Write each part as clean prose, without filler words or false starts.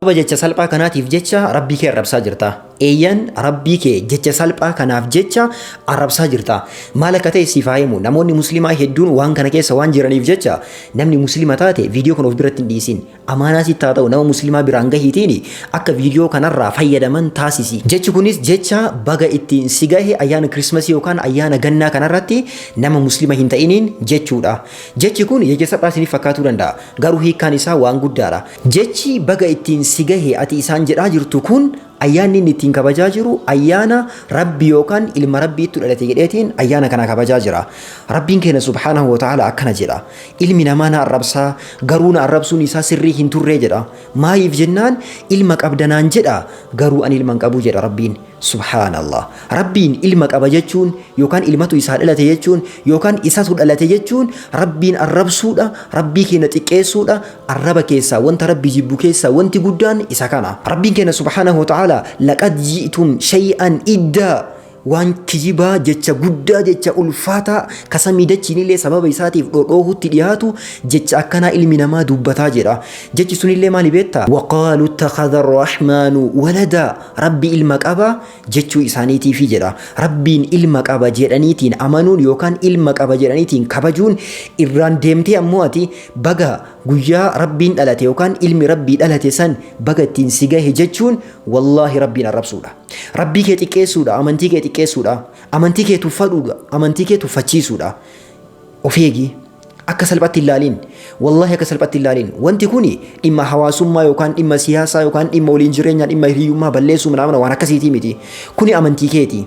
Sababa jecha salphaa kanaatiif jecha Rabbii kee arrabsaa jirta. Eeyyan Rabbii kee jecha salphaa kanaaf jecha arrabsaa jirta. Maal akka ta'e siif haa himu. Namoonni muslimaa hedduun waan kana keessa waan jiraniif jecha namni muslima taate viidiyoo kana of biratti hin dhiisin. Amaanaa sitti haa ta'u nama muslimaa biraan gahiitiin akka viidiyoo kanarraa fayyadaman taasisi. Jechi kunis jecha baga ittiin si gahe ayyaana kirismasii yookaan ayyaana gannaa kanarratti nama muslima hin ta'iniin jechuudha. Jechi kun jecha salphaa isiniif fakkaatuu danda'a. Garuu hiikkaan isaa waan guddaadha. Jechi baga ittiin si gahe ati isaan jedhaa jirtu kun ayyaanni inni ittiin kabajaa jiru ayyaana Rabbi yookaan ilma Rabbiittu dhalate jedheetiin ayyaana kana kabajaa jira. Rabbiin keenya subhaanahu wa ta'ala akkana jedha. Ilmi namaa na arrabsaa garuu na arrabsuun isaa sirrii hin turree jedha. Maaliif jennaan ilma qabda naan jedha garuu ani ilma hin qabu jedha Rabbiin. Subhaanallah. Rabbiin ilma qaba jechuun yookaan ilmatu isaa dhalate jechuun yookaan isatu dhalate jechuun Rabbiin arrabsuudha, Rabbii keenya xiqqeessuudha, arraba keessaa wanta Rabbi jibbu keessaa wanti guddaan isa kana. Rabbiin keenya subhaanahu wa ta'ala laqad ji'tum shay'an iddaa waan kijibaa jecha guddaa jecha ulfaataa ka samii dachiinillee sababa isaatiif dhodhoohutti dhiyaatu jecha akkanaa ilmi namaa dubbataa jedha. Jechi sunillee maali beektaa? Waqaalu ittakhadha arrahmaanu waladaa Rabbi ilma qaba jechuu isaaniitiifi jedha. Rabbiin ilma qaba jedhaniitiin amanuun yookaan ilma qaba jedhaniitiin kabajuun irraan deemtee ammoo ati baga guyyaa Rabbiin dhalate yookaan ilmi Rabbii dhalate san baga ittiin si gahe jechuun wallaahi Rabbiin arrabsuudha. Rabbii kee xiqqeessuudha, amantii kee xiqqeessuudha, amantii kee tuffadhuudha, amantii kee tuffachiisuudha. Of eegi. Akka salphatti hin laalin. Wallaahi akka salphatti hin laalin. Wanti kuni dhimma hawaasummaa yookaan dhimma siyaasaa yookaan dhimma waliin jireenyaa dhimma hiriyyummaa balleessuu manaamana waan akkasiitii miti. Kuni amantii keeti.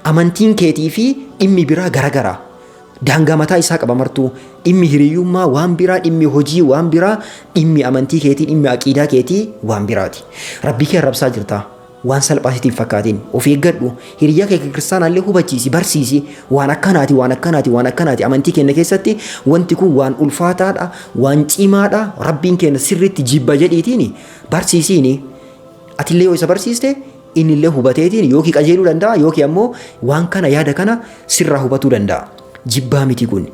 Amantiin keetii fi dhimmi biraa garagara. Daangaa mataa isaa qaba martuu. Dhimmi hiriyyummaa waan biraa, dhimmi hojii waan biraa, dhimmi amantii keetii, dhimmi aqiidaa keetii waan biraati. Rabbii kee arrabsaa jirta. Waan salphaa sitti hin fakkaatin. Of eeggadhu. Hiriyyaa kee kiristaanaallee hubachiisi, barsiisi. Waan akkanaati, waan akkanaati, waan akkanaati. Amantii keenya keessatti wanti kun waan ulfaataadha, waan cimaadha. Rabbiin keenya sirriitti jibba jedhiitiin barsiisiini. Atillee yoo isa barsiiste innillee hubateetiin yookiin qajeeluu danda'a yookiin ammoo waan kana yaada kana sirraa hubatuu danda'a. Jibbaa miti kun.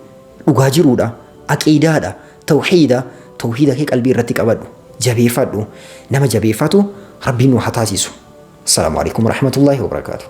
Dhugaa jiruudha. Aqiidaadha. Tawhiida. Tawhiida kee qalbii irratti qabadhu. Jabeeffadhu. Nama jabeeffatu Rabbiin nu haa taasisu. Assalaamu alaikum warahmatullaahi wabarakaatuh.